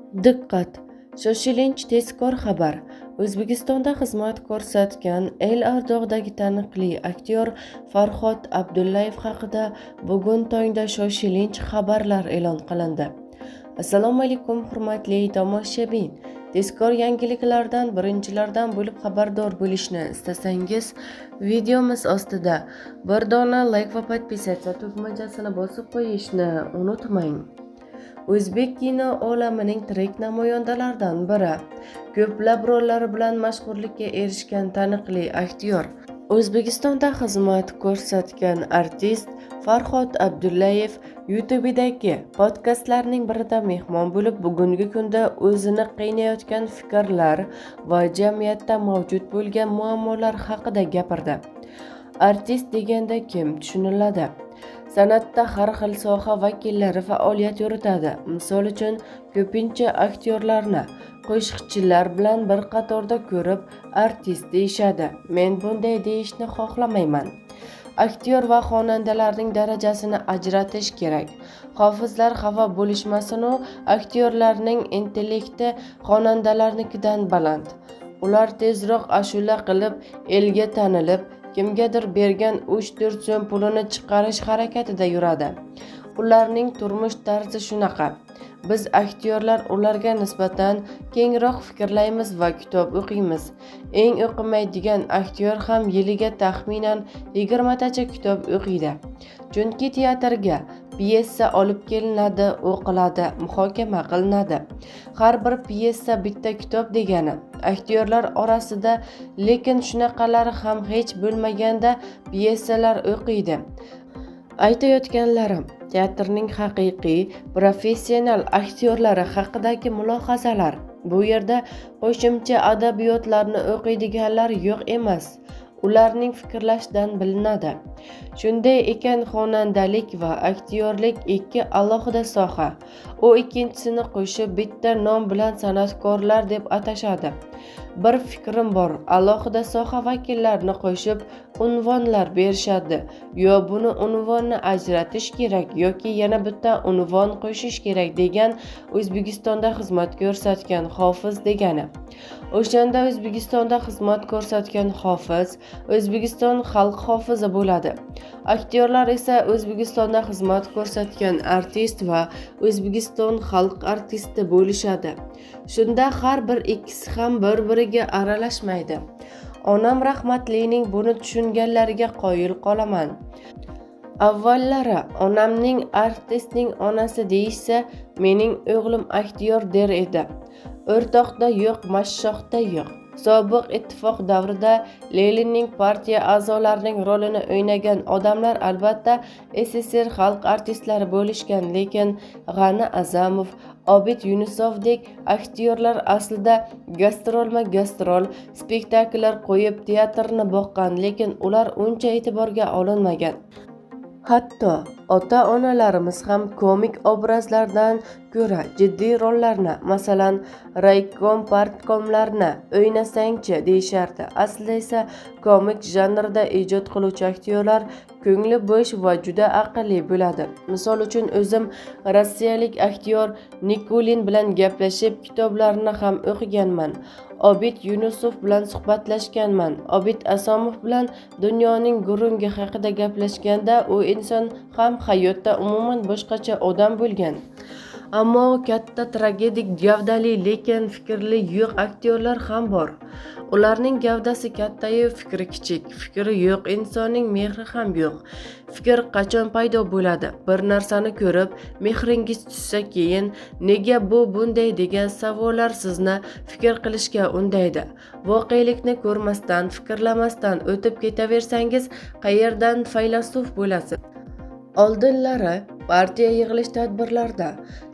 Diqqat! Shoshilinch tezkor xabar. O'zbekistonda xizmat ko'rsatgan El Ardog'dagi taniqli aktyor Farhod Abdullayev haqida bugun tongda shoshilinch xabarlar e'lon qilindi. Assalomu alaykum, hurmatli tomoshabin. Tezkor yangiliklardan birinchilardan bo'lib xabardor bo'lishni istasangiz, videomiz ostida bir dona like va подписаться tugmachasini bosib qo'yishni unutmang. O'zbek kino olamining tirik namoyandalaridan biri, ko'plab rollari bilan mashhurlikka erishgan taniqli aktyor, O'zbekistonda xizmat ko'rsatgan artist Farhod Abdullayev YouTube'dagi podkastlarning birida mehmon bo'lib, bugungi kunda o'zini qiynayotgan fikrlar va jamiyatda mavjud bo'lgan muammolar haqida gapirdi. Artist deganda kim tushuniladi? San'atda har xil soha vakillari faoliyat yuritadi. Misol uchun, ko'pincha aktyorlarni qo'shiqchilar bilan bir qatorda ko'rib, artist deyishadi. Men bunday deyishni xohlamayman. Aktyor va xonandalarning darajasini ajratish kerak. Hofizlar xafa bo'lishmasin-u, aktyorlarning intellekti xonandalarnikidan baland. Ular tezroq ashula qilib, elga tanilib, kimgadir bergan 3-4 so'm pulini chiqarish harakatida yuradi. Ularning turmush tarzi shunaqa. Biz aktyorlar ularga nisbatan kengroq fikrlaymiz va kitob o'qiymiz. Eng o'qimaydigan aktyor ham yiliga taxminan 20 tacha kitob o'qiydi. Chunki teatrga pyesa olib kelinadi, o'qiladi, muhokama qilinadi. Har bir pyesa bitta kitob degani. Aktyorlar orasida lekin shunaqalari ham hech bo'lmaganda pyesalar o'qiydi. Aytayotganlarim teatrning haqiqiy professional aktyorlari haqidagi mulohazalar. Bu yerda qo'shimcha adabiyotlarni o'qiydiganlar yo'q emas. Ularning fikrlashidan bilinadi. Shunday ekan, xonandalik va aktyorlik ikki alohida soha. U ikkinchisini qo'shib bitta nom bilan san'atkorlar deb atashadi. Bir fikrim bor, alohida soha vakillarini qo'shib unvonlar berishadi. Yo buni unvonni ajratish kerak yoki yana bitta unvon qo'shish kerak degan O'zbekistonda xizmat ko'rsatgan hofiz degani. O'shanda O'zbekistonda xizmat ko'rsatgan hofiz O'zbekiston xalq hofizi bo'ladi. Aktyorlar esa O'zbekistonda xizmat ko'rsatgan artist va O'zbekiston xalq artisti bo'lishadi. Shunda har bir ikkisi ham bir-biriga aralashmaydi. Onam rahmatlining buni tushunganlariga qoyil qolaman. Avvallari onamning artistning onasi deyishsa, mening o'g'lim aktyor der edi. O'rtoqda yo'q, mashshoqda yo'q. Sobiq ittifoq davrida Leninning partiya a'zolarining rolini o'ynagan odamlar albatta SSSR xalq artistlari bo'lishgan, lekin G'ani A'zamov, Obid Yunusovdek aktyorlar aslida gastrolma-gastrol spektakllar qo'yib teatrni boqqan, lekin ular uncha e'tiborga olinmagan. Hatto ota-onalarimiz ham komik obrazlardan ko'ra jiddiy rollarni, masalan, raykom partkomlarni o'ynasangchi deyishardi. Aslida esa komik janrda ijod qiluvchi aktyorlar ko'ngli bo'sh va juda aqlli bo'ladi. Misol uchun, o'zim rossiyalik aktyor Nikulin bilan gaplashib, kitoblarini ham o'qiganman. Obid Yunusov bilan suhbatlashganman. Obid Asomov bilan dunyoning gurungi haqida gaplashganda u inson ham hayotda umuman boshqacha odam bo'lgan. Ammo katta tragedik gavdali, lekin fikrli yo'q aktyorlar ham bor. Ularning gavdasi katta-yu fikri kichik. Fikri yo'q insonning mehri ham yo'q. Fikr qachon paydo bo'ladi? Bir narsani ko'rib, mehringiz tushsa, keyin nega bu bunday degan savollar sizni fikr qilishga undaydi. Voqelikni ko'rmasdan, fikrlamasdan o'tib ketaversangiz, qayerdan faylasuf bo'lasiz? Oldinlari partiya yig'ilish tadbirlarida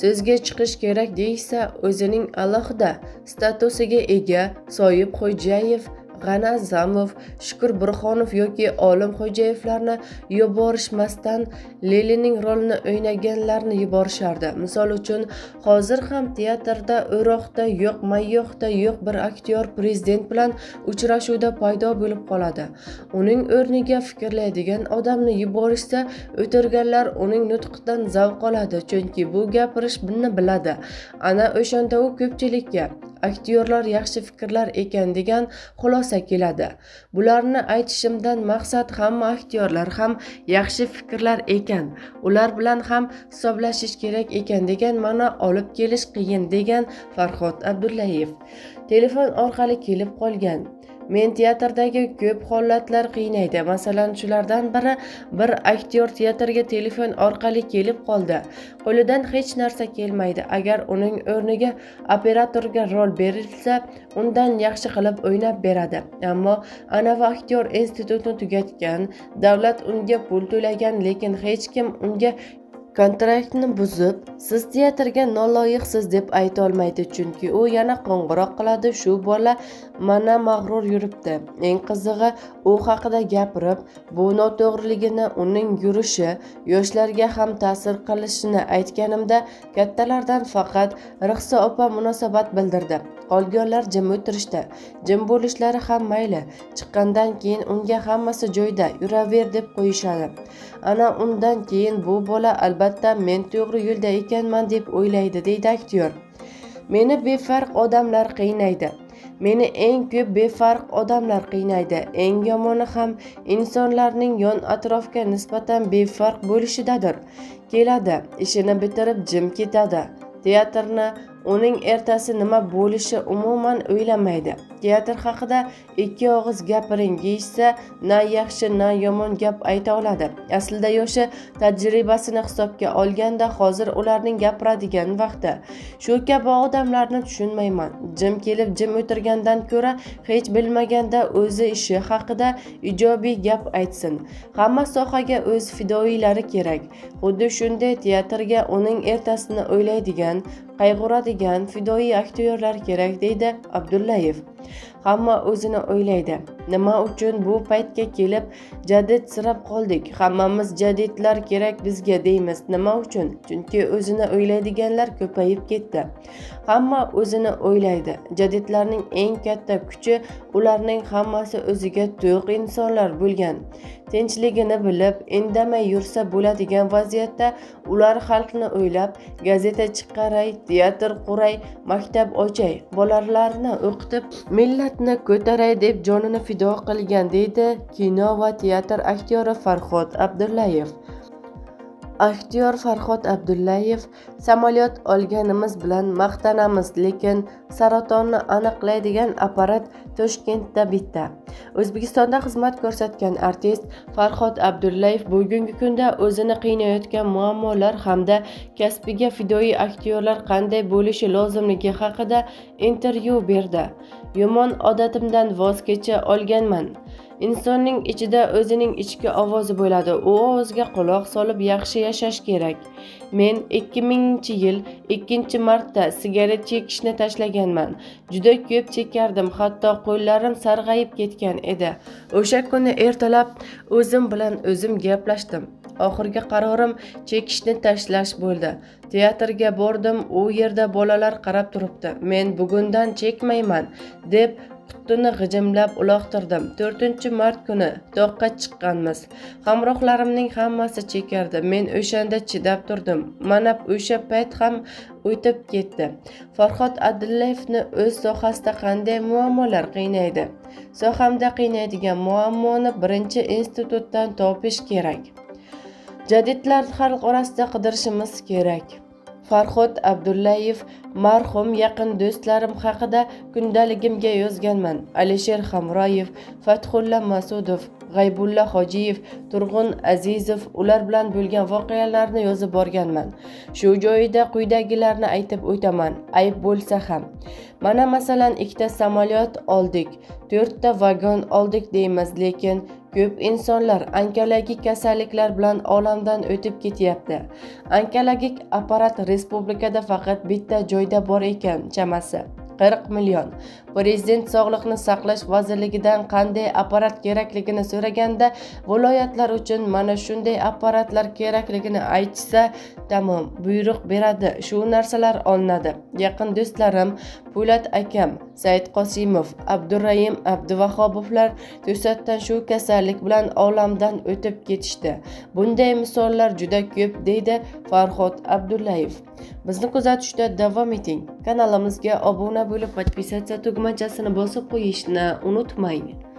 so'zga chiqish kerak deyishsa, o'zining alohida statusiga ega Soyib Xo'jayev, G'ani A'zamov, Shukur Burxonov yoki Olim Xo'jayevlarni yuborishmasdan Leninning rolini o'ynaganlarni yuborishardi. Misol uchun, hozir ham teatrda o'roqda yo'q, mayyoqda yo'q bir aktyor prezident bilan uchrashuvda paydo bo'lib qoladi. Uning o'rniga fikrlaydigan odamni yuborishsa, o'tirganlar uning nutqidan zavq oladi, chunki bu gapirishni biladi. Ana o'shanda u ko'pchilikka aktyorlar yaxshi fikrlar ekan degan xulosa keladi. Bularni aytishimdan maqsad hamma aktyorlar ham yaxshi fikrlar ekan, ular bilan ham hisoblashish kerak ekan degan ma'no olib kelish qiyin, degan Farhod Abdullayev. Telefon orqali kelib qolgan. Men teatrdagi ko'p holatlar qiynaydi. Masalan, shulardan biri, bir aktyor teatrga telefon orqali kelib qoldi. Qo'lidan hech narsa kelmaydi. Agar uning o'rniga operatorga rol berilsa, undan yaxshi qilib o'ynab beradi. Ammo anavi aktyor institutni tugatgan, davlat unga pul to'lagan, lekin hech kim unga kontraktni buzib, siz teatrga noloyiqsiz deb ayta olmaydi, chunki u yana qo'ng'iroq qiladi. Shu bola mana mag'rur yuribdi. Eng qizig'i, u haqida gapirib, bu noto'g'riligini, uning yurishi yoshlarga ham ta'sir qilishini aytganimda kattalardan faqat Rixsa opa munosabat bildirdi. Qolganlar jim o'tirishdi. Jim bo'lishlari ham mayli. Chiqqandan keyin unga hammasi joyida, yuraver deb qo'yishadi. Ana undan keyin bu bola albatta men to'g'ri yo'lda ekanman deb o'ylaydi, deydi aktyor. Meni befarq odamlar qiynaydi. Meni eng ko'p befarq odamlar qiynaydi. Eng yomoni ham insonlarning yon atrofga nisbatan befarq bo'lishidadir. Keladi, ishini bitirib jim ketadi. Teatrni uning ertasi nima bo'lishi umuman o'ylamaydi. Teatr haqida ikki og'iz gapiring deyishsa, na yaxshi, na yomon gap ayta oladi. Aslida yoshi, tajribasini hisobga olganda hozir ularning gapiradigan vaqti. Shu kabi odamlarni tushunmayman. Jim kelib jim o'tirgandan ko'ra hech bilmaganda o'zi ishi haqida ijobiy gap aytsin. Hamma sohaga o'z fidoyilari kerak. Xuddi shunday teatrga uning ertasini o'ylaydigan, qayg'uradigan fidoyi aktyorlar kerak, deydi Abdullayev. Hamma o'zini o'ylaydi. Nima uchun bu paytga kelib jadidsirab qoldik? Hammamiz jadidlar kerak bizga deymiz. Nima uchun? Chunki o'zini o'ylaydiganlar ko'payib ketdi. Hamma o'zini o'ylaydi. Jadidlarning eng katta kuchi ularning hammasi o'ziga to'q insonlar bo'lgan. Tinchligini bilib, indamay yursa bo'ladigan vaziyatda ular xalqni o'ylab, gazeta chiqaray, teatr quray, maktab ochay, bolalarni o'qitib, millatni ko'taray deb jonini fido qilgan, deydi kino va teatr aktyori Farhod Abdullayev. Aktyor Farhod Abdullayev: samolyot olganimiz bilan maqtanamiz, lekin saratonni aniqlaydigan apparat Toshkentda bitta. O'zbekistonda xizmat ko'rsatgan artist Farhod Abdullayev bugungi kunda o'zini qiynayotgan muammolar hamda kasbiga fidoyi aktyorlar qanday bo'lishi lozimligi haqida intervyu berdi. Yomon odatimdan voz kecha olganman. Insonning ichida o'zining ichki ovozi bo'ladi. U ovozga quloq solib yaxshi yashash kerak. Men 2000-yil 2-martda sigaret chekishni tashlaganman. Juda ko'p chekardim, hatto qo'llarim sarg'ayib ketgan edi. O'sha kuni ertalab o'zim bilan o'zim gaplashdim. Oxirgi qarorim chekishni tashlash bo'ldi. Teatrga bordim, u yerda bolalar qarab turibdi. Men bugundan chekmayman deb qutini g'ijimlab uloqtirdim. 4-mart kuni toqqa chiqqanmiz. Hamrohlarimning hammasi chekardi. Men o'shanda chidab turdim. Mana o'sha payt ham o'tib ketdi. Farhod Abdullayevni o'z sohasida qanday muammolar qiynaydi? Sohamda qiynaydigan muammoni birinchi institutdan topish kerak. Jadidlar xalq orasida qidirishimiz kerak. Farhod Abdullayev: marhum yaqin do'stlarim haqida kundaligimga yozganman. Alisher Hamroyev, Fathulla Mas'udov, G'aybulla Hojiyev, Turg'un Azizov, ular bilan bo'lgan voqealarni yozib borganman. Shu joyida quyidagilarni aytib o'taman, ayb bo'lsa ham. Mana masalan, 2ta samolyot oldik, 4ta vagon oldik deymiz, lekin ko'p insonlar onkologik kasalliklar bilan olamdan o'tib ketyapti. Onkologik apparat respublikada faqat bitta joyda bor ekan chamasi. 40 million. Prezident Sog'liqni saqlash vazirligidan qanday apparat kerakligini so'raganda, viloyatlar uchun mana shunday apparatlar kerakligini aytsa, tamom, buyruq beradi, shu narsalar olinadi. Yaqin do'stlarim Po'lat akam, Said Qosimov, Abdurayim Abduvahobovlar to'satdan shu kasallik bilan olamdan o'tib ketishdi. Bunday misollar juda ko'p, deydi Farhod Abdullayev. Bizni kuzatishda davom eting. Kanalimizga obuna bo'lib, подписаться tugmachasini bosib qo'yishni unutmang.